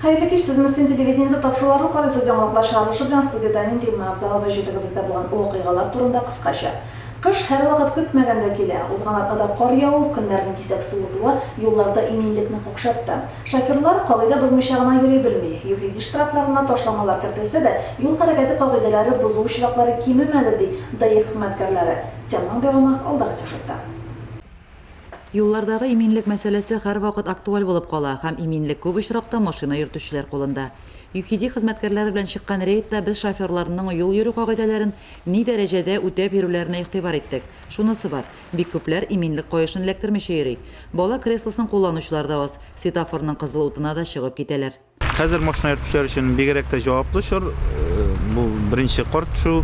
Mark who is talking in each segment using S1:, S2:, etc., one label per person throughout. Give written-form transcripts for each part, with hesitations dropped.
S1: Хәерле кич, сез Мөслим телевидениесе тапшыруларын карыйсыз. Яңалыклар чыгарылышы белән студиядә мин Римма Авзалова җирлегебездә булган вакыйгалар турында кыскача. Кыш һәрвакыт көтмәгәндә килә. Узган атнада кар яву, көннәрнең кисәк суытуы юлларда иминлекне какшатты. Шоферлар кагыйдә бозмыйча гына йөри белми. ЮХИДИ штрафларына ташламалар кертелсә дә, юл хәрәкәте кагыйдәләре бозу очраклары кимемәде, ди ДАИ хезмәткәрләре. Теманың дәвамы алдагы сюжетта.
S2: Юллардагы иминлек мәсьәләсе һәрвакыт актуаль булып кала һәм иминлек күп очракта машина йөртүчеләр кулында. ЮХИДИ хезмәткәрләре белән чыккан рейдта без шоферларның юл йөрү кагыйдәләрен ни дәрәҗәдә үтәп йөрүләренә игътибар иттек. Шунысы бар, бик күпләр иминлек каешын эләктермичә йөри. Бала креслосын кулланучылар да аз, светофорның кызыл утына да чыгып китәләр.
S3: Хәзер машина йөртүчеләр өчен бигрәк тә җаваплы чор. Бу беренче кар төшү.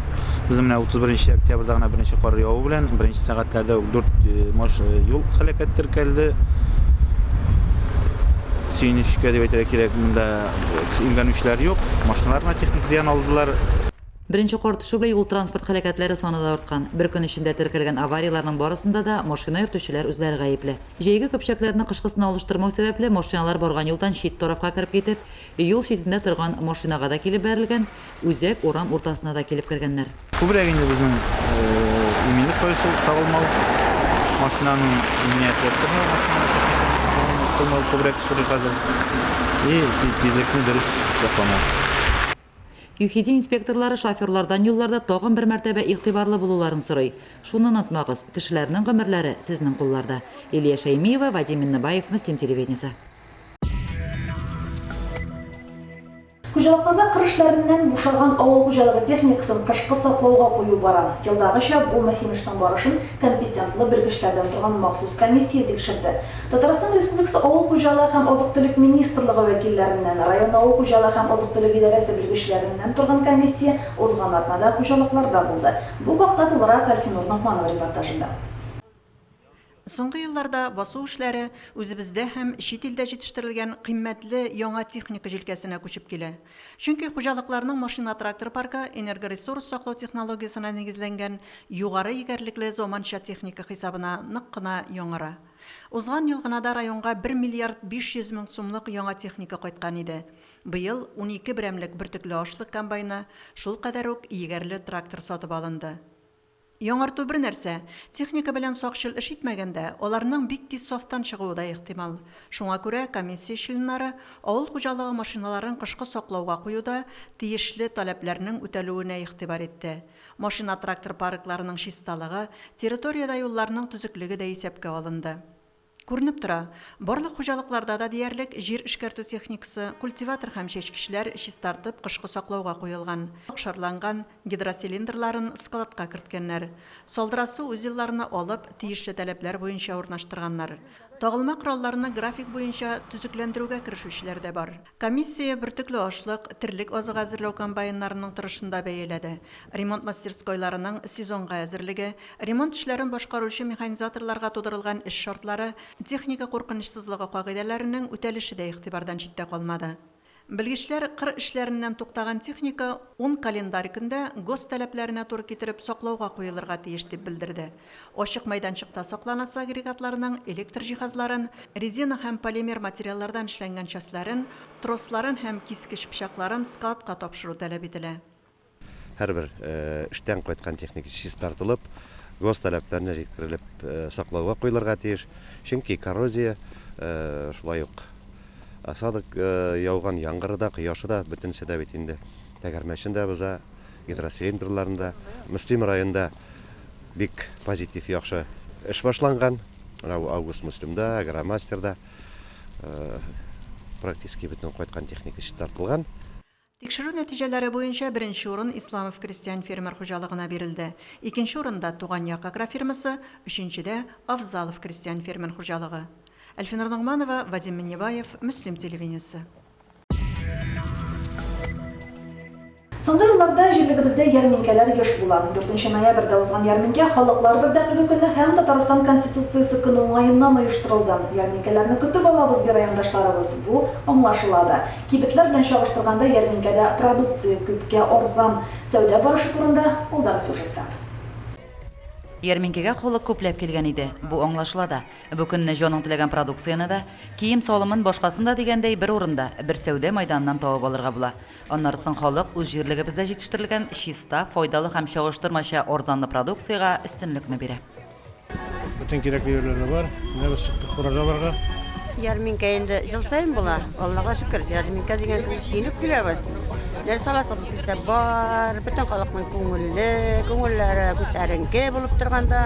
S3: Безнең менә 31 октябрьдә генә беренче кар яву белән беренче сәгатьләрдә үк 4 маш юл һәлакәт теркәлде. Сөенечкә дип әйтергә кирәк, монда имгәнүчеләр юк. Машиналар гына техник зыян алдылар.
S2: Беренче кар төшү белән юл-транспорт һәлакәтләре саны да арткан. Бер көн эчендә теркәлгән аварияләрнең барысында да машина йөртүчеләр үзләре гаепле. Җәйге көпчәкләрне кышкысына алыштырмау сәбәпле, машиналар барган юлдан чит тарафка кереп китеп, юл читендә торган машинага да килеп бәрелгән, үзәк урам уртасына да килеп кергәннәр.
S3: Күбрәк инде безнең иминлек каешы тагылмау, машинаның иминиятләштермәү, машинаны техник кылмау күбрәк очрый хәзер. И тизлекне дөрес сакламау.
S2: ЮХИДИ инспекторлары шоферлардан юлларда тагын бер мәртәбә игътибарлы булуларын сорый. Шуны онытмагыз, кешеләрнең гомерләре сезнең кулларда. Лилия Шәймиева, Вадим Миннебаев, Мөслим телевидениесе.
S1: Хуҗалыкларда кыр эшләреннән бушаган авыл хуҗалыгы техникасын кышкы саклауга кую бара. Елдагыча, бу мөһим эшнең барышын компетентлы белгечләрдән торган махсус комиссия тикшерде. Татарстан Республикасы Авыл хуҗалыгы һәм азык-төлек министрлыгы вәкилләреннән, район авыл хуҗалыгы һәм азык-төлек идарәсе белгечләреннән торган комиссия узган атнада хуҗалыкларда булды. Бу хакта тулырак Әлфинур Ногманова репортажында.
S4: Соңгы елларда басу эшләре үзебездә һәм чит илдә җитештерелгән кыйммәтле яңа техника җилкәсенә күчеп килә. Чөнки хуҗалыкларның машина-трактор паркы энергоресурс саклау технологиясенә нигезләнгән югары егәрлекле заманча техника хисабына нык кына яңара. Узган ел гына да районга бер миллиард 500 мең сумлык яңа техника кайткан иде. Быел 12 берәмлек бөртекле ашлык комбайны, шул кадәр үк егәрле трактор сатып алынды. Яңарту бер нәрсә, техника белән сакчыл эш итмәгәндә, аларның бик тиз сафтан чыгуы да ихтимал. Шуңа күрә комиссия членнары авыл хуҗалыгы машиналарын кышкы саклауга куюда тиешле таләпләрнең үтәлүенә игътибар итте. Машина-трактор паркларының чисталыгы, территориядә юлларның төзеклеге дә исәпкә алынды. Күренеп тора, барлык хуҗалыкларда да диярлек җир эшкәртү техникасы, культиватор һәм чәчкечләр чистартып кышкы саклауга куелган, акшарланган, гидроцилиндрларын складка керткәннәр. Салдырасы узелларны алып, тиешле таләпләр буенча урнаштырганнар. Тагылма коралларны график буенча төзекләндерүгә керешүчеләр дә бар. Комиссия бөртекле ашлык, терлек азыгы әзерләү комбайннарының торышын да бәяләде. Ремонт мастерскойларының сезонга әзерлеге, ремонт эшләрен башкаручы механизаторларга тудырылган эш шартлары, техника куркынычсызлыгы кагыйдәләренең үтәлеше дә игътибардан читтә калмады. Белгечләр кыр эшләреннән туктаган техника ун календарь көндә ГОСТ таләпләренә туры китереп саклауга куелырга тиеш, дип белдерде. Ачык мәйданчыкта сакланасы агрегатларның электр җиһазларын, резина һәм полимер материаллардан эшләнгән частьләрен, тросларын һәм кискеч пычакларын складка тапшыру таләп ителә.
S5: Һәрбер эштән кайткан техника чистартылып, ГОСТ таләпләренә җиткерелеп саклауга куелырга тиеш. Чөнки коррозия, шулай ук осадок яуган яңгыры да, кояшы да, бөтенесе дә бит инде тәгәрмәчен дә боза, гидроцилиндрларын да. Мөслим районында Бик позитив, яхшы эш башланган. Менә бу Август Мөслимдә, Агромастерда практически бөтен кайткан техника чистартылган.
S4: Тикшерү нәтиҗәләре буенча беренче урын Исламов крестьян-фермер хуҗалыгына бирелде. Икенче урында, Туган як агрофирмасы, өченчедә, Афзалов крестьян-фермер хуҗалыгы. Әлфинур Ногманова, Вадим Миннебаев, Мөслим телевидениесе.
S1: Соңгы елларда җирлегебездә ярминкәләр еш була. Дүртенче ноябрьдә узган ярминкә Халыклар бердәмлеге көне һәм Татарстан Конституциясе көне уңаеннан оештырылды. Ярминкәләрне көтеп алабыз, ди райондашларыбыз. Бу аңлашыла да. Кибетләр белән чагыштырганда ярминкәдә продукция күпкә арзан. Сәүдә барышы турында алдагы сюжетта.
S2: Ярминкәгә халык күпләп килгән иде. Бу аңлашыла да. Бу көнне җаның теләгән продукцияне дә, кием-салымын, башкасын да дигәндәй бер урында, бер сәүдә майданыннан табып алырга була. Аннары соң халык үз җирлегебездә җитештерелгән чиста, файдалы һәм чагыштырмача арзанлы продукциягә өстенлекне бирә.
S6: Бөтен кирәкле әйберләр дә бар. Менә без чыктык фураж алырга.
S7: Ярминкә инде ел саен була. Аллага шөкер, ярминкә дигән көнне сөенеп киләбез. Нәрсә аласыбыз килсә бар, бөтен халыкның күңелле, күңелләре күтәренке булып торганда.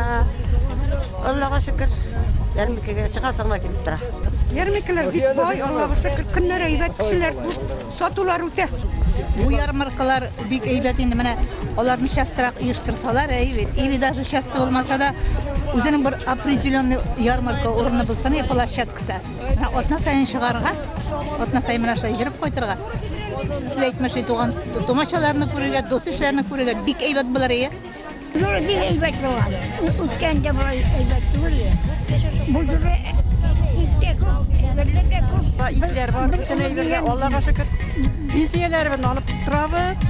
S7: Аллага шөкер, ярминкәгә чыгасың да килеп тора.
S8: Ярминкәләр бик бай, Аллага шөкер, көннәр әйбәт, кешеләр күп. Сатулар үтә.
S9: Бу ярмаркалар бик әйбәт инде менә аларны частырак оештырсалар, әйе бит. Или даже часто булмаса да, үзенең бер определенный ярмарка урыны булсын, я площадкасы. Менә атна саен чыгарга, атна саен менә шулай йөреп кайтырга. Сез әйтмешли туган тумачаларны күрергә, дус-ишләрне күрергә бик әйбәт булыр, әйе.
S10: Юл бик әйбәт булган. Үткәндә болай әйбәт түгел иде. Бу юлы ит тә күп, әйберләр дә күп.
S11: Итләр бар, бөтен әйберләр, Аллага шөкер. Пенсияләребезне алып торабыз.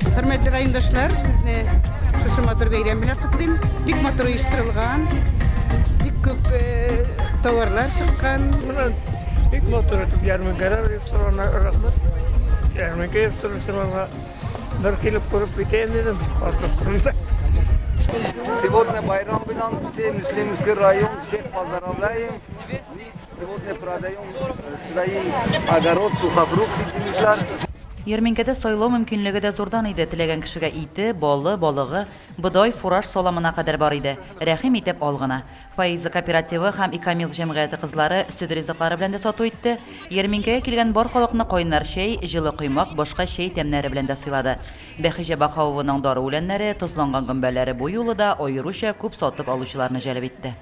S12: Хөрмәтле райондашлар, сезне шушы матур бәйрәм белән котлыйм. Бик матур оештырылган, бик күп товарлар чыккан.
S6: Менә бик матур итеп ярминкәләр оештырганнар, рәхмәт. Ярминкә оештыручыларга. Бер килеп күреп китәем дидем, картлык көнемдә.
S13: Сегодня байрам белән все Муслимский район всех поздравляем. Сегодня продаем свои огород, сухофрукты, җимешләр.
S2: Ярминкәдә сайлау мөмкинлеге дә зурдан иде, теләгән кешегә ите, балы, балыгы, бодай, фураж саламына кадәр бар иде. Рәхим итеп ал гына. Фаиза кооперативы һәм Икамилк җәмгыяте кызлары сөт ризыклары белән дә сату итте. Ярминкәгә килгән бар халыкны кайнар чәй, җылы коймак, башка чәй тәмнәре белән дә сыйлады. Бәхиҗә Баһавованың дару үләннәре, тозланган гөмбәләре бу юлы да аеруча күп сатып алучыларны җәлеп итте.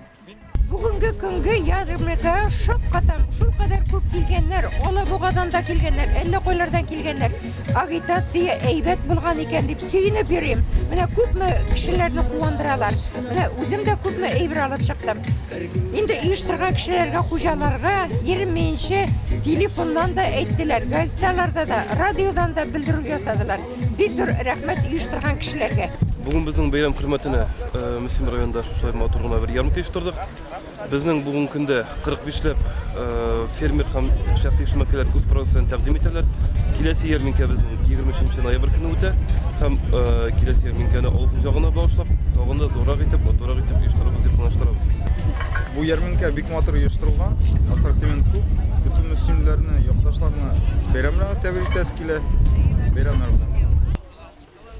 S8: Бүгенге көнге ярминкәгә шаккатам, шулкадәр күп килгәннәр, Алабугадан да килгәннәр, әллә кайлардан килгәннәр. Агитация әйбәт булган икән дип сөенеп йөрим. Менә күпме кешеләрне куандыралар. Менә үзем дә күпме әйбер алып чыктым. Инде оештырган кешеләргә, хуҗаларга 20 телефоннан да әйттеләр, газеталарда да, радиодан да белдерү ясадылар. Бик зур рәхмәт оештырган кешеләргә.
S14: Бүген безнең бәйрәм хөрмәтенә Мөслим районында шушылай матур гына бер ярминкә оештырдык. Безнең бүгенге көндә 45 ләп фермер һәм шәхси эшмәкәрләр үз продукциясен тәкъдим итәләр. Киләсе ярминкә безнең 23 ноябрь көне үтә һәм киләсе ярминкәне авыл хуҗалыгына багышлап, тагын да зуррак итеп, матуррак итеп оештырабыз дип планлаштырабыз.
S15: Бу ярминкә бик матур оештырылган, ассортимент күп. Бөтен мөслимләрне, якташларны бәйрәм белән тәбрик итәсе килә. Бәйрәмнәр белән.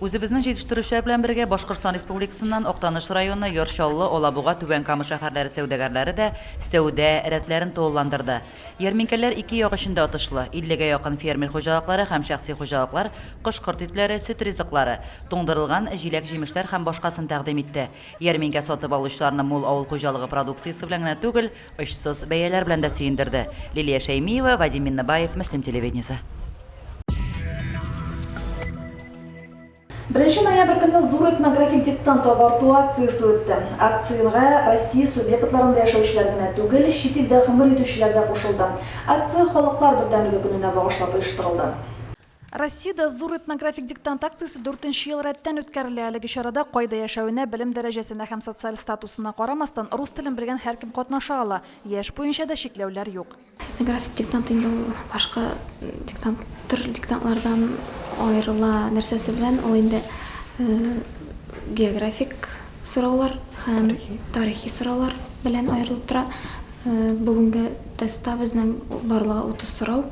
S2: Үзебезнең җитештерүчеләр белән бергә Башкортстан Республикасыннан Актаныш районы, Яр Чаллы, Алабуга, Түбән Кама шәһәрләре сәүдәгәрләре дә сәүдә рәтләрен тулыландырды. Ярминкәләр ике як өчен дә отышлы. Иллегә якын фермер хуҗалыклары һәм шәхси хуҗалыклар кош-корт итләре, сөт ризыклары, туңдырылган җиләк-җимешләр һәм башкасын тәкъдим итте. Ярминкә сатып алучыларны мул авыл хуҗалыгы продукциясе белән генә түгел, очсыз бәяләр белән дә сөендерде. Лилия Шәймиева, Вадим Миннебаев, Мөслим телевидениесе.
S1: Беренче ноябрь көнне зур этнографик диктант агарту акциясе үтте. Акциягә Россия субъектларында яшәүчеләр генә түгел, чит илдә гомер итүчеләр дә кушылды. Акция Халыклар бердәмлеге көненә багышлап оештырылды. Россиядә зур этнографик диктант акциясе дүртенче ел рәттән үткәрелә. Әлеге чарада кайда яшәвенә, белем дәрәҗәсенә һәм социаль статусына карамастан, рус телен белгән һәркем катнаша ала. Яшь буенча да чикләүләр юк.
S16: Этнографик диктант инде ул башка диктант төрле диктантлардан аерыла нәрсәсе белән, ул инде географик сораулар һәм тарихи сораулар белән аерылып тора. Бүгенге тестта безнең барлыгы 30 сорау.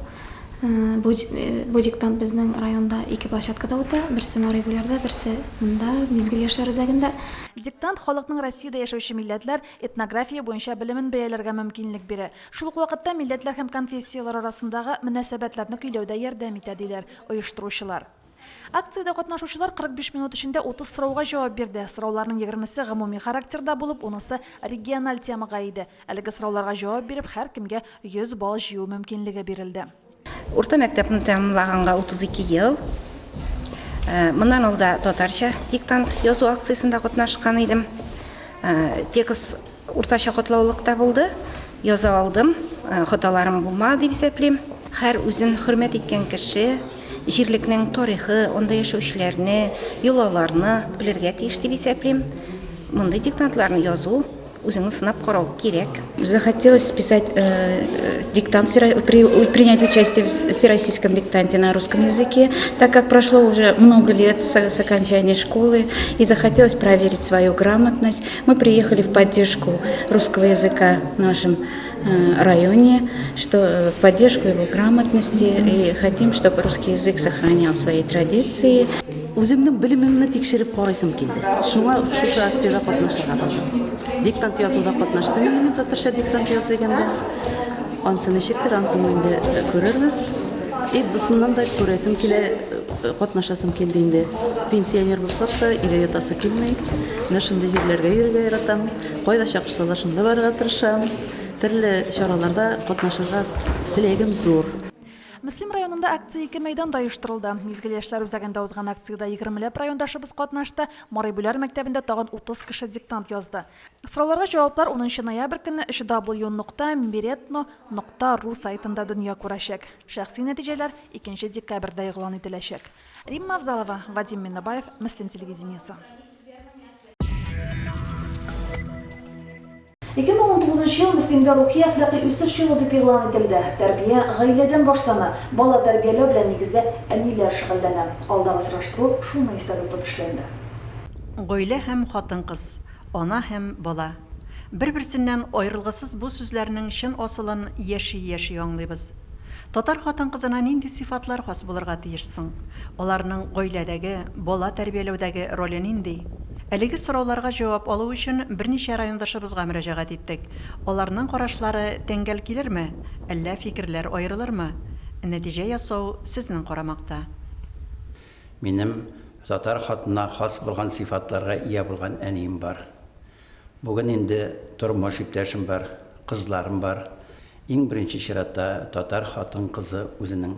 S16: Бу, бу диктант безнең районда ике площадкада үтә, берсе Мари Бүләрдә, берсе монда, Мизгел яшьләр үзәгендә.
S1: Диктант халыкның Россиядә яшәүче милләтләр этнография буенча белемен бәяләргә мөмкинлек бирә. Шул ук вакытта милләтләр һәм конфессияләр арасындагы мөнәсәбәтләрне көйләүдә ярдәм итә, диләр оештыручылар. Акциядә катнашучылар 45 минут эчендә 30 сорауга җавап бирде. Сорауларның егермесе гомуми характерда булып, унысы региональ темага иде. Әлеге сорауларга җавап биреп, һәркемгә 100 балл җыю мөмкинлеге бирелде.
S17: Урта мәктәпне тәмамлаганга 32 ел. Моннан алда татарча диктант язу акциясендә катнашкан идем. Текст Уртача катлаулылыкта булды. Яза алдым, хаталарым булмады дип исәплим. Һәр үзен хөрмәт иткән кеше җирлекнең тарихы, анда яшәүчеләрне, йолаларны белергә тиеш дип исәплим. Мондый диктантларны язу, үзеңне сынап карау кирәк.
S18: Захотелось списать э, диктант, принять участие в всероссийском диктанте на русском языке, так как прошло уже много лет с, с окончания школы, и захотелось проверить свою грамотность. Мы приехали в поддержку русского языка в нашем э, районе, что э, в поддержку его грамотности, и хотим, чтобы русский язык сохранял свои традиции.
S19: Үземнең белемемне тикшереп карыйсым килде. Шуңа шушы акциядә катнашырга булдым. Диктант язуда катнаштым инде мин татарча диктант яз дигәндә. Ансы ничектер, ансын инде күрербез. И бусыннан да күрәсем килә, катнашасым килде инде. Пенсионер булсак та, өйдә ятасы килми. Менә шундый җирләргә йөрергә яратам. Кайда чакырсалар, шунда барырга тырышам. Төрле чараларда катнашырга теләгем зур.
S1: Мөслим районында акция ике мәйданда оештырылды. Мизгел яшьләр үзәгендә узган акциядә егермеләп райондашыбыз катнашты, Марый Бүләр мәктәбендә тагын 30 кеше диктант язды. Сорауларга җаваплар унынчы ноябрь көнне HW нокта миретно нокта ру сайтында дөнья күрәчәк. Шәхси нәтиҗәләр икенче декабрьдә игълан ителәчәк. Римма Авзалова, Вадим Миннебаев, Мөслим телевидениесе. 2019 ел Мөслимдә рухи-әхлакый үсеш елы дип игълан ителде. Тәрбия гаиләдән башлана. Бала тәрбияләү белән нигездә әниләр шөгыльләнә. Алдагы сораштыру шуны истә тотып эшләнде.
S4: Гаилә һәм хатын-кыз, ана һәм бала. Бер-берсеннән аерылгысыз бу сүзләрнең чын асылын яши-яши аңлыйбыз. Татар хатын-кызына нинди сыйфатлар хас булырга тиеш соң? Аларның гаиләдәге, бала тәрбияләүдәге роле нинди? Әлеге сорауларга җавап алу өчен берничә райондашыбызга мөрәҗәгать иттек. Аларның карашлары тәңгәл килерме, әллә фикерләр аерылырмы? Нәтиҗә ясау сезнең карамакта.
S20: Минем татар хатынына хас булган сыйфатларга ия булган әнием бар. Бүген инде тормыш иптәшем бар, кызларым бар. Иң беренче чиратта татар хатын-кызы үзенең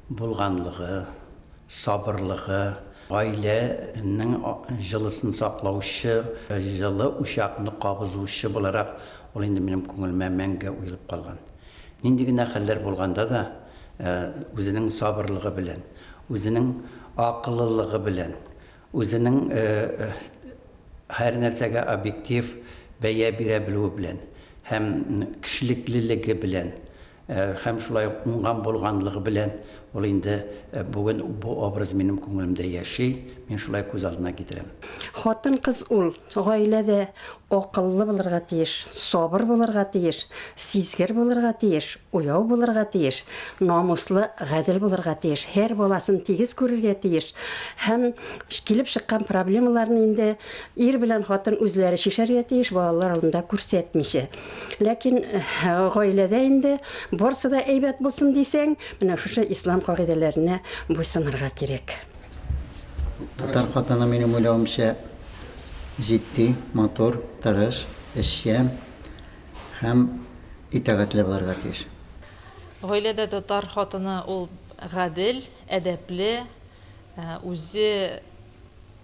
S20: булганлыгы, сабырлыгы, гаиләнең җылысын саклаучы, җылы учакны кабызучы буларак ул инде минем күңелемә мәңгегә уелып калган. Нинди генә хәлләр булганда да, үзенең сабырлыгы белән, үзенең акыллылыгы белән, Үзенең һәр нәрсәгә объектив бәя бирә белүе белән һәм кешелеклелеге белән һәм шулай ук уңган-булганлыгы белән ул инде бүген бу образ минем күңелемдә яши, мин шулай күз алдына китерәм.
S21: Хатын-кыз ул гаиләдә акыллы булырга тиеш, сабыр булырга тиеш, сизгер булырга тиеш, Уяу булырга тиеш, намуслы, гадел булырга тиеш, һәр баласын тигез күрергә тиеш һәм килеп чыккан проблемаларны инде ир белән хатын үзләре чишәргә тиеш, балалар алдында күрсәтмичә. Ләкин гаиләдә инде барсы да әйбәт булсын дисәң, менә шушы ислам кагыйдәләренә буйсынырга кирәк.
S22: Татар хатыны, минем уйлавымча, җитди, матур, тырыш, эшчән һәм итагатьле булырга тиеш.
S23: Гаиләдә татар хатыны ул гадел, әдәпле, үзе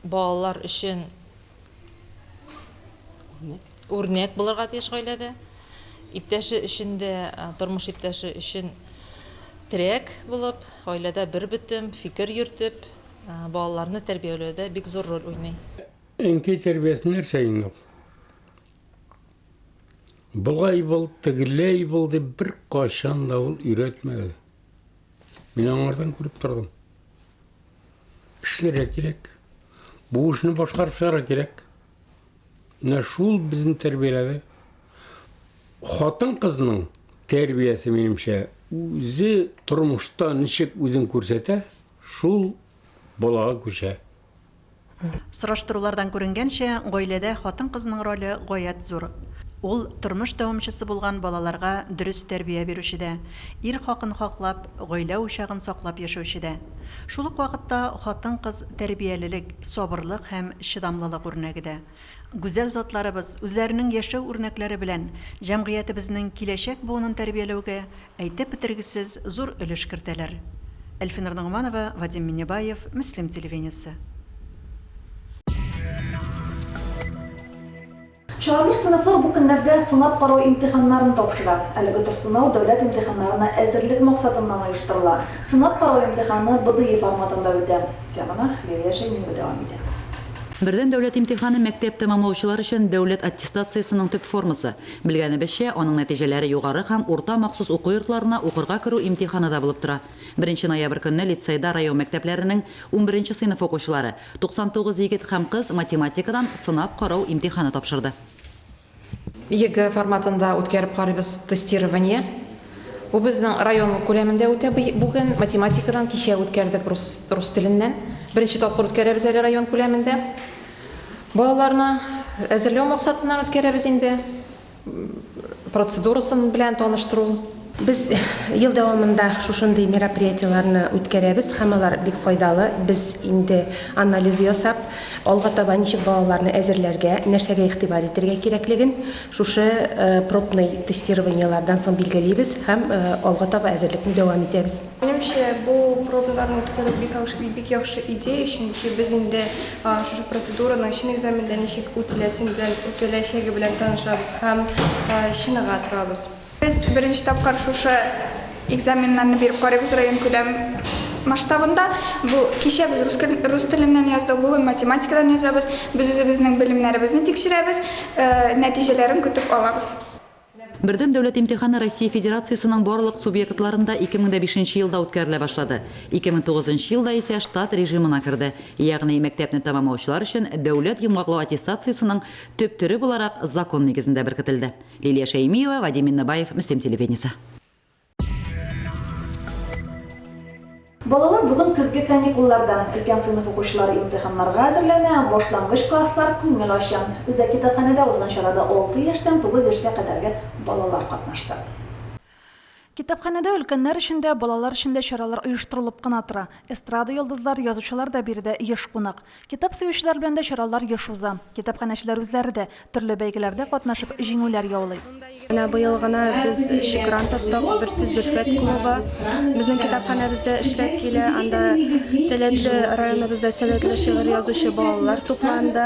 S23: балалар өчен үрнәк булырга тиеш гаиләдә. Иптәше өчен дә, тормыш иптәше өчен терәк булып, гаиләдә бербөтен фикер йөртеп, балаларны тәрбияләүдә бик зур роль уйный.
S6: Әнкәй тәрбиясе нәрсә инде ул? Болай бул, тегеләй бул дип беркайчан да ул өйрәтмәде. Мин аңардан күреп тордым. Эшләргә кирәк. Бу эшне башкарып чыгарга кирәк. Менә шул безне тәрбияләде. Хатын-кызның тәрбиясе, минемчә, үзе тормышта ничек үзен күрсәтә, шул балага күчә.
S4: Сораштырулардан күренгәнчә, гаиләдә хатын-кызның роле гаять зур. Ул, тормыш дәвамчысы булган балаларга дөрес тәрбия бирүче дә, ир хакын хаклап, гаилә учагын саклап яшәүче дә. Шул ук вакытта хатын-кыз тәрбиялелек, сабырлык һәм чыдамлылык үрнәге дә. Гүзәл затларыбыз үзләренең яшәү үрнәкләре белән җәмгыятебезнең киләчәк буынын тәрбияләүгә әйтеп бетергесез зур өлеш кертәләр. Әлфинур Ногманова, Вадим Миннебаев, Мөслим телевидениесе.
S1: Чыгарылыш сыйныфлар бу көннәрдә сынап карау имтиханнарын тапшыра. Әлеге төр сынау дәүләт имтиханнарына әзерлек максатыннан оештырыла. Сынап карау имтиханы БДИ форматында үтә. Теманы Лилия Шәймиева дәвам итә.
S2: Бердәм дәүләт имтиханы мәктәп тәмамлаучылар өчен дәүләт аттестациясенең төп формасы. Белгәнебезчә, аның нәтиҗәләре югары һәм урта махсус уку йортларына укырга керү имтиханы да булып тора. Беренче ноябрь көнне лицейда район мәктәпләренең унберенче сыйныф укучылары, 99 егет һәм кыз математикадан сынап карау имтиханы тапшырды.
S3: ЕГЭ форматында үткәреп карыйбыз тестирование. Бу безнең район күләмендә үтә бүген. Математикадан кичә үткәрдек рус, рус теленнән. Беренче тапкыр үткәрәбез әле район күләмендә. Балаларны әзерләү максатыннан үткәрәбез инде. Процедурасын белән таныштыру.
S5: Без ел дәвамында шушындый мероприятиеләрне үткәрәбез һәм алар бик файдалы. Без инде анализ ясап, алга таба ничек балаларны әзерләргә, нәрсәгә игътибар итәргә кирәклеген шушы пробный тестированиеләрдән соң билгелибез һәм алга таба әзерлекне дәвам итәбез.
S7: Минемчә, бу пробныйларны үткәрү бик бик яхшы идея, чөнки без инде шушы процедураның чын экзаменда ничек үтеләсен белән үтеләчәге белән танышабыз һәм чыныга торабыз.
S24: Без беренче тапкыр шушы экзаменнарны биреп карыйбыз районкүләм масштабында. Бу кичә без рус, рус теленнән яздык, бүген математикадан язабыз. Без үзебезнең белемнәребезне тикшерәбез, нәтиҗәләрен көтеп алабыз.
S2: Бердәм дәүләт имтиханы Россия Федерациясенең барлык субъектларында 2005 нче елда үткәрелә башлады. 2009 нчы елда исә штат режимына керде, ягъни мәктәпне тәмамлаучылар өчен дәүләт йомгаклау аттестациясенең төп төре буларак закон нигезендә беркетелде. Лилия Шәймиева, Вадим Миннебаев, Мөслим телевидениесе.
S1: Балалар бүген көзге каникулларда. Өлкән сыйныф укучылары имтиханнарга әзерләнә, башлангыч класслар күңел ача. Үзәк китапханәдә узган чарада 6 яшьтән 9 яшькә кадәрге балалар катнашты. Китапханәдә өлкәннәр өчен дә, балалар өчен дә чаралар оештырылып кына тора. Эстрада йолдызлары, язучылар да биредә еш кунак. Китап сөючеләр белән дә чаралар еш уза. Китапханәчеләр үзләре дә, төрле бәйгеләрдә катнашып, җиңүләр яулый.
S25: Менә быел гына без өч грант оттык. Берсе Зөлфәт клубы безнең китапханәбездә эшләп килә. Анда сәләтле, районыбызда сәләтле шигырь язучы балалар тупланды.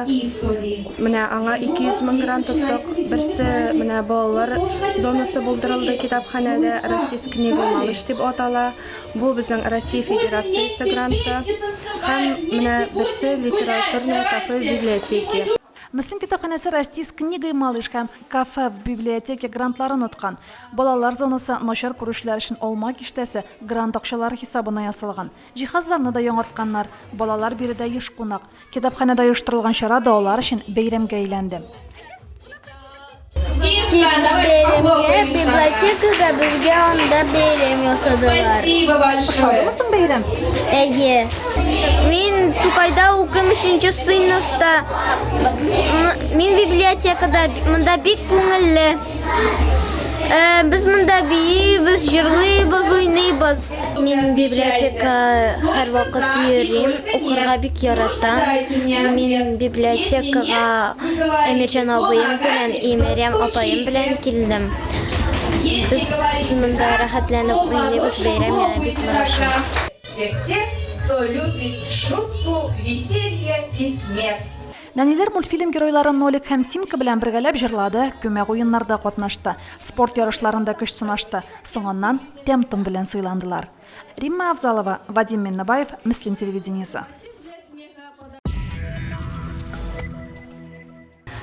S25: Менә аңа 200 мең грант оттык. Берсе менә балалар зонасы булдырылды китапханәдә, Расти с книгой, малыш дип атала. Бу безнең Россия Федерациясе гранты. Һәм менә берсе Литературное кафе в библиотеке.
S1: Мөслим китапханәсе Расти с книгой, малыш һәм Кафе в библиотеке грантларын откан. Балалар зонасы начар күрүчеләр өчен алма киштәсе грант акчалары хисабына ясалган. Җиһазларны да яңартканнар. Балалар биредә еш кунак. Китапханәдә оештырылган чара да алар өчен бәйрәмгә әйләнде.
S26: Бәйрәмгә библиотекага безгә анда бәйрәм ясадылар.
S1: Ошадымы соң бәйрәм?
S26: Әйе. Мин Тукайда укыйм өченче сыйныфта. Мин библиотекада, монда бик күңелле. Э, без монда биибез, җырлыйбыз, уйныйбыз. Мин библиотека һәрвакыт йөрим, укырга бик яратам. Мин библиотекага Әмирҗан абыем белән и Мәрьям апаем белән килдем. Без монда рәхәтләнеп уйныйбыз, бәйрәм миңа бик ошый.
S27: Всех тех, кто любит шутку, веселье и смех.
S1: Нәниләр мультфильм геройлары Нолик һәм Симка белән бергәләп җырлады, күмәк уеннарда катнашты, спорт ярышларында көч сынашты. Соңыннан тәм-том белән сыйландылар. Римма Авзалова, Вадим Миннебаев, Мөслим телевидениесе.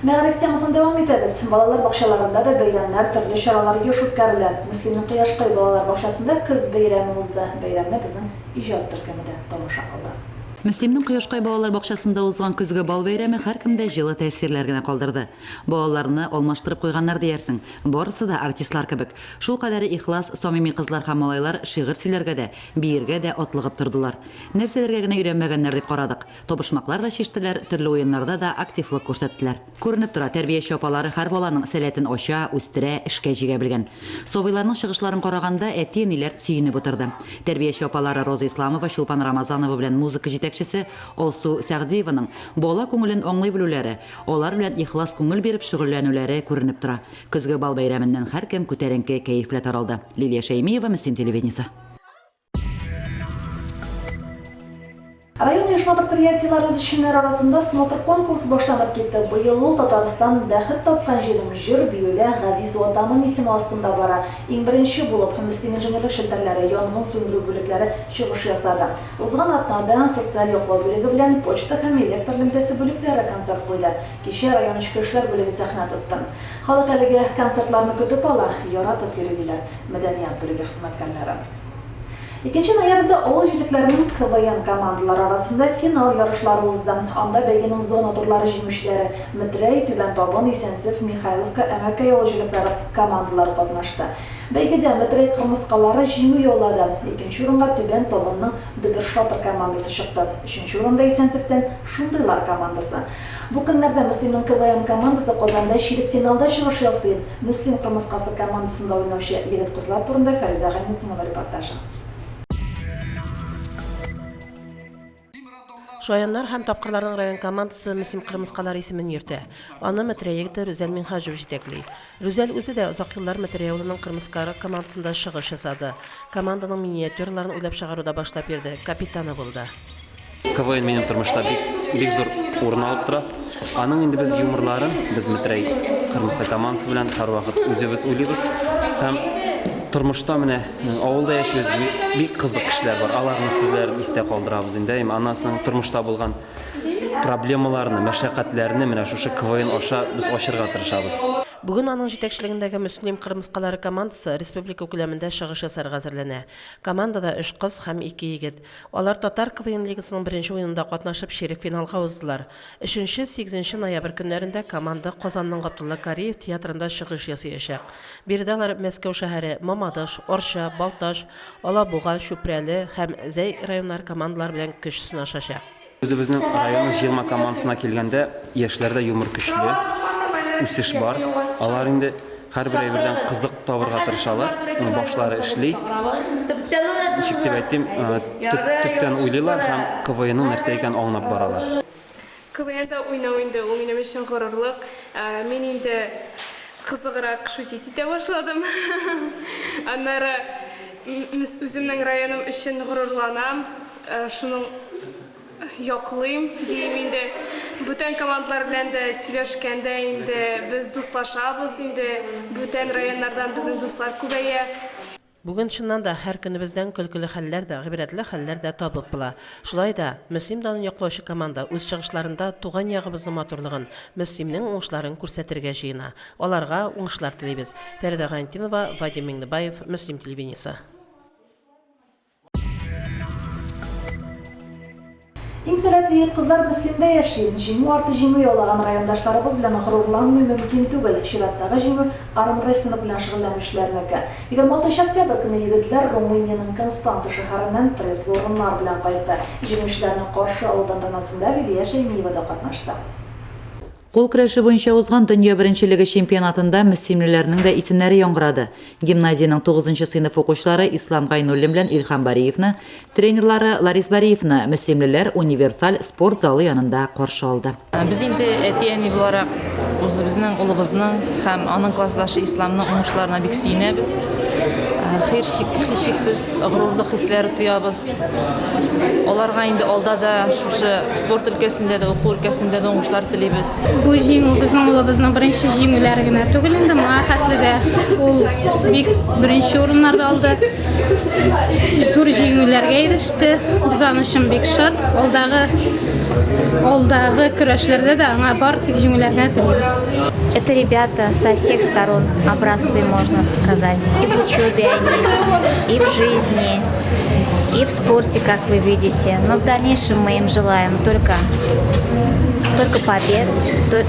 S1: Мәгариф темасын дәвам итәбез. Балалар бакчаларында да бәйрәмнәр, төрле чаралар еш үткәрелә. Мөслимнең Кояшкай балалар бакчасында көз бәйрәме узды. Бәйрәмне безнең иҗат төркеме дә тамаша кылды.
S2: Мөслимнең Кояшкай балалар бакчасында узган көзге бал бәйрәме һәркемдә җылы тәэсирләр генә калдырды. Балаларны алмаштырып куйганнар диярсең. Барысы да артистлар кебек. Шулкадәре ихлас, самими кызлар һәм малайлар шигырь сөйләргә дә, биергә дә атлыгып тордылар. Нәрсәләргә генә өйрәнмәгәннәр дип карадык. Табышмаклар да чиштеләр, төрле уеннарда да активлык күрсәттеләр. Күренеп тора, тәрбияче апалары һәр баланың сәләтен ача, үстерә, эшкә җигә белгән. Сабыйларның чыгышларын караганда, әти-әниләр сөенеп утырды. Тәрбияче апалары Роза Исламова, Чулпан Рамазанова белән музыка җитәкчесе Алсу Сәгъдиеваның бала күңелен аңлый белүләре, алар белән ихлас күңел биреп шөгыльләнүләре күренеп тора. Көзге бал бәйрәменнән һәркем күтәренке кәеф белән таралды. Лилия Шәймиева, Мөслим телевидениесе.
S1: Район оешма. Оешма-предприятиеләре үзешчәннәре арасында смотр-конкурс башланып китте. Быел ул Татарстан, бәхет тапкан җирем, җыр, биюдә газиз Ватаным исеме астында бара. Иң беренче булып, Мөслим инженерлык челтәрләре, янгын сүндерү бүлекләре чыгыш ясады. Узган атнада социаль яклау бүлеге белән почта һәм электр элемтәсе бүлекләре концерт куйды. Кичә район эчке эшләр бүлеге сәхнә тотты. Халык әлеге концертларны көтеп ала, яратып йөри, диләр мәдәният бүлеге хезмәткәрләре. Икенче ноябрьдә авыл җирлекләренең КВН командалары арасында финал ярышлары узды. Анда бәйгенең зона турлары җиңүчеләре, Метрәй, Түбән Табын, Исәнсеф, Михайловка, Әмәкәй авыл җирлекләре командалары катнашты. Бәйгедә Метрәй кырмыскалары җиңү яулады. Икенче урынга Түбән Табынның Дөбер-шатр командасы чыкты. Өченче урында Исәнсефтән Шундыйлар командасы. Бу көннәрдә Мөслимнең КВН командасы Казанда чирекфиналда чыгыш ясый. Мөслим кырмыскасы командасында уйнаучы егет-кызлар турында Фәридә Гайнетдинова репортажы.
S8: Шаяннар һәм тапкырларның район командасы Мөслим кырмыскалары исемен йөртә. Аны Метрәй егете Рүзәл Минһаҗев җитәкли. Рүзәл үзе дә озак еллар Метрәй авылының кырмыскалары командасында чыгыш ясады. Команданың миниатюраларын уйлап чыгаруда башлап йөрде, капитаны булды.
S9: КВН минем тормышта бик, бик зур урын алып тора. Аның инде без юморларын, без Метрәй кырмыска командасы белән һәрвакыт үзебез уйлыйбыз. Һәм тормышта менә авылда яшибез, бик кызык кешеләр бар. Аларның сүзләрен истә калдырабыз инде. Аннан соң тормышта булган проблемаларны, мәшәкатьләрне менә шушы КВН аша без ачырга тырышабыз.
S8: Бүген аның җитәкчелегендәге Мөслим кырмыскалары командасы республика күләмендә чыгыш ясарга әзерләнә. Командада өч кыз һәм ике егет. Алар Татар КВН лигасының беренче уенында катнашып чирек финалга уздылар. Өченче, сигезенче ноябрь көннәрендә команда Казанның Габдулла Кариев театрында чыгыш ясыячак. Биредә алар Мәскәү шәһәре, Мамадыш, Арча, Балтач, Алабуга, Чүпрәле һәм Зәй районнары командалары белән көч сынашачак.
S9: Үзебезнең районның җыелма командасына килгәндә, яшьләрдә юмор көчле, үсеш бар. Алар инде һәрбер әйбердән кызык табырга тырышалар, башлары эшли. Ничек дип әйтим, төптән уйлыйлар һәм КВНның нәрсә икәнен аңлап баралар.
S7: КВНда уйнау инде ул минем өчен горурлык. Мин инде кызыграк шутить итә башладым. Аннары үземнең районым өчен горурланам. Шуның яклыйм, диим инде. Бүтән командалар белән дә сөйләшкәндә инде без дуслашабыз инде. Бүтән районнардан безнең дуслар күбәя.
S8: Бүген чыннан да һәр көнебездән көлкеле хәлләр дә, гыйбрәтле хәлләр дә табып була. Шулай да, Мөслим данын яклаучы команда үз чыгышларында туган ягыбызның матурлыгын, Мөслимнең уңышларын күрсәтергә җыена. Аларга уңышлар телибез. Фәридә Гайнетдинова, Вадим Миңнебаев, Мөслим телевидениесе.
S1: Иң сәләтле егет-кызлар Мөслимдә яши. Җиңү арты җиңү яулаган райондашларыбыз белән горурланмый мөмкин түгел. Чираттагы җиңү армрестлинг белән шөгыльләнүчеләрнеке. 26 октябрь көнне егетләр Румыниянең Констанца шәһәреннән призлы урыннар белән кайтты. Җиңүчеләрне каршы алу тантанасында Лилия Шәймиева да катнашты.
S2: Кул көрәше буенча узган дөнья беренчелеге чемпионатында мөслимлеләрнең дә исемнәре яңгырады. Гимназиянең тугызынчы сыйныф укучылары Ислам Гайнуллин белән Илһам Бариевны, тренерлары Ларис Бариевны мөслимлеләр универсаль спорт залы янында каршы алды.
S23: Без инде әти-әни буларак үзебезнең улыбызның һәм аның классдашы Исламның уңышларына бик сөенәбез. Һичшиксез горурлык хисләре тоябыз. Аларга инде алда да шушы спорт өлкәсендә дә, уку өлкәсендә дә уңышлар телибез.
S10: Бу җиңү безнең улыбызның беренче җиңүләре генә түгел инде, моңа хәтле дә ул бик беренче урыннарда алды. Зур җиңүләргә иреште. Без аның өчен бик шат. Алдагы алдагы көрәшләрдә дә аңа бар тик җиңүләр генә телибез.
S11: Это ребята со всех сторон образцы, можно сказать. И в учебе они, и в жизни, и в спорте, как вы видите. Но в дальнейшем мы им желаем только, только побед,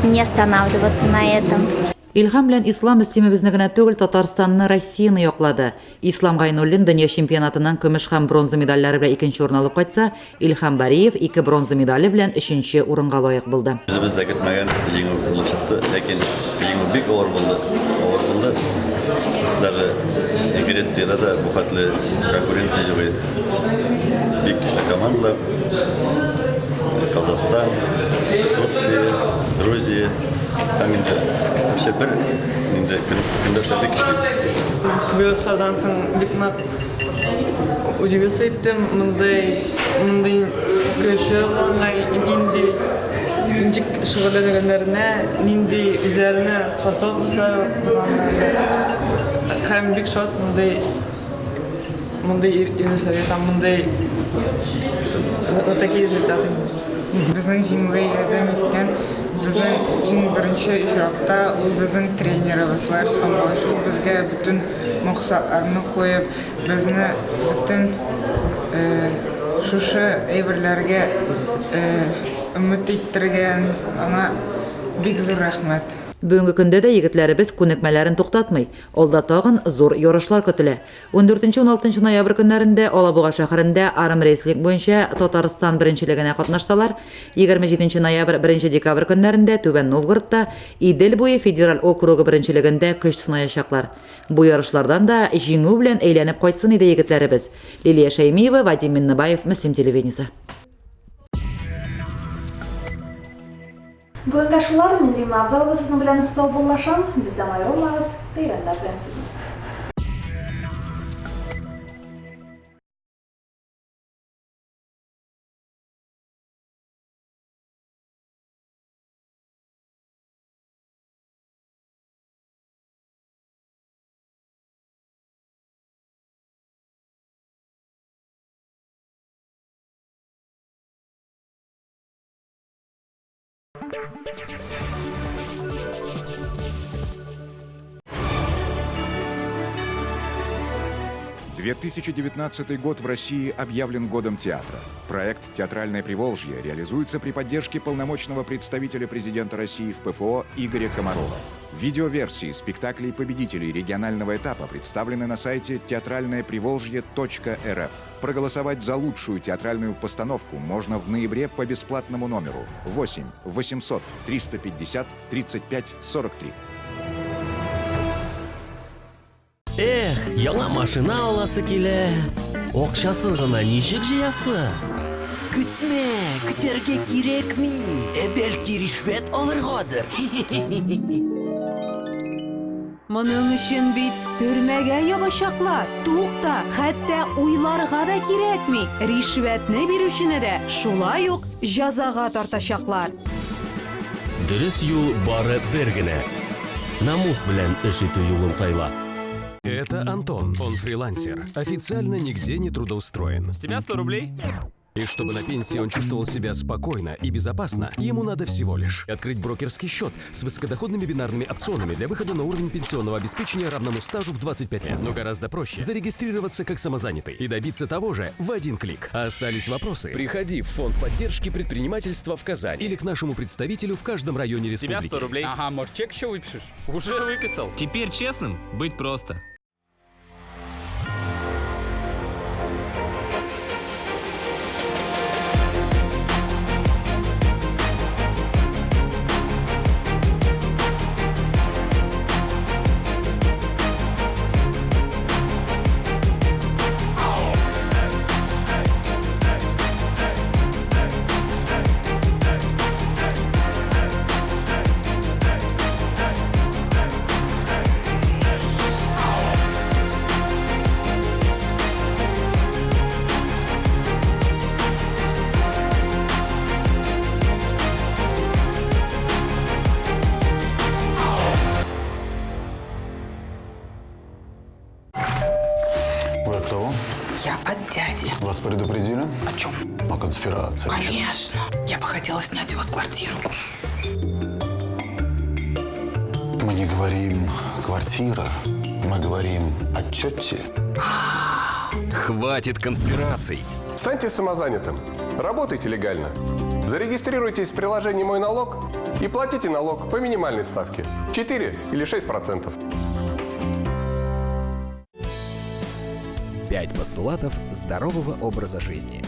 S11: не останавливаться на этом.
S2: Илһам белән Ислам Мөслимебезне генә түгел, Татарстанны, Россияне яклады. Ислам Гайнуллин дөнья чемпионатыннан көмеш һәм бронза медальләре белән икенче урын алып кайтса, Илһам Бариев ике бронза медале белән өченче урынга лаек булды.
S12: Үзебез дә көтмәгән җиңү булып чыкты, ләкин җиңү бик авыр булды. Авыр булды. Даже Грециядә дә бу хәтле конкуренция юк иде. Бик көчле командалар. Казахстан, Турция, Грузия һәм инде вообще бер инде көндәшләр бик көчле.
S13: Бу ярышлардан соң бик нык Удивился иттем, мондый мондый көчле булганга, нинди ничек шөгыльләнгәннәренә, нинди үзләренә способностьлар булганнарына. Һәм бик шат мондый мондый ирешергә һәм мондый вот такие результаты.
S14: Безнең җиңүгә ярдәм иткән безнең иң беренче очракта ул безнең тренерыбыз Ларис Хамбалович. Ул безгә бөтен максатларны куеп, безне бөтен шушы әйберләргә өмет иттергән. Аңа бик зур рәхмәт.
S2: Бүгенге көндә дә егетләребез күнекмәләрен туктатмый. Алда тагын зур ярышлар көтелә. Ундүртенче-уналтынчы ноябрь көннәрендә Алабуга шәһәрендә армрестлинг буенча Татарстан беренчелегенә катнашсалар, 27 ноябрь, беренче декабрь көннәрендә Түбән Новгородта Идел буе федераль округы беренчелегендә көч сынаячаклар. Бу ярышлардан да җиңү белән әйләнеп кайтсын иде егетләребез. Лилия Шәймиева, Вадим Миннебаев, Мөслим телевидениесе.
S1: Бүгенгә шулар, мин Римма Авзалова сезнең белән саубуллашам. Бездән аерылмагыз, бәйрәмнәр белән сезне.
S15: «2019 год в России объявлен годом театра. Проект «Театральное Приволжье» реализуется при поддержке полномочного представителя президента России в ПФО Игоря Комарова. Видеоверсии спектаклей победителей регионального этапа представлены на сайте театральноеприволжье.рф. Проголосовать за лучшую театральную постановку можно в ноябре по бесплатному номеру 8 800 350 35 43.
S16: Эх, яңа машина аласы килә. Акчасын гына ничек җыясы? Көтмә, көтәргә кирәкми. Ә бәлки ришвәт алыргадыр?
S17: Моның өчен бит төрмәгә ябачаклар. Тукта, хәтта уйларга да кирәкми. Ришвәтне бирүчене дә шулай ук җәзага тартачаклар.
S16: Дөрес юл бары бер генә. Намус белән эш итү юлын сайла.
S18: Это Антон. Он фрилансер. Официально нигде не трудоустроен.
S19: С тебя 100 рублей?
S18: И чтобы на пенсии он чувствовал себя спокойно и безопасно, ему надо всего лишь открыть брокерский счет с высокодоходными бинарными опционами для выхода на уровень пенсионного обеспечения, равному стажу в 25 лет. Но гораздо проще зарегистрироваться как самозанятый и добиться того же в один клик. А остались вопросы? Приходи в Фонд поддержки предпринимательства в Казань или к нашему представителю в каждом районе
S19: С тебя
S18: республики.
S19: 100 рублей.
S28: Ага, может, чек еще выпишешь?
S19: Уже выписал. Теперь честным быть просто.
S29: Вы от кого?
S30: Я от дяди.
S29: Вас предупредили?
S30: О чем?
S29: О конспирации.
S30: Конечно. Я бы хотела снять у вас квартиру.
S29: Мы не говорим «квартира», мы говорим о тете.
S18: Хватит конспираций.
S31: Станьте самозанятым. Работайте легально. Зарегистрируйтесь в приложении «Мой налог» и платите налог по минимальной ставке – 4 или 6%.
S32: Пять постулатов здорового образа жизни.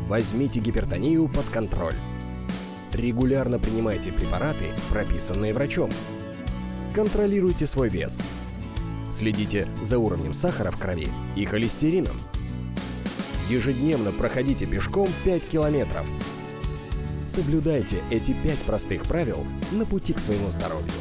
S32: Возьмите гипертонию под контроль. Регулярно принимайте препараты, прописанные врачом. Контролируйте свой вес. Следите за уровнем сахара в крови и холестерином. Ежедневно проходите пешком 5 километров. Соблюдайте эти пять простых правил на пути к своему здоровью.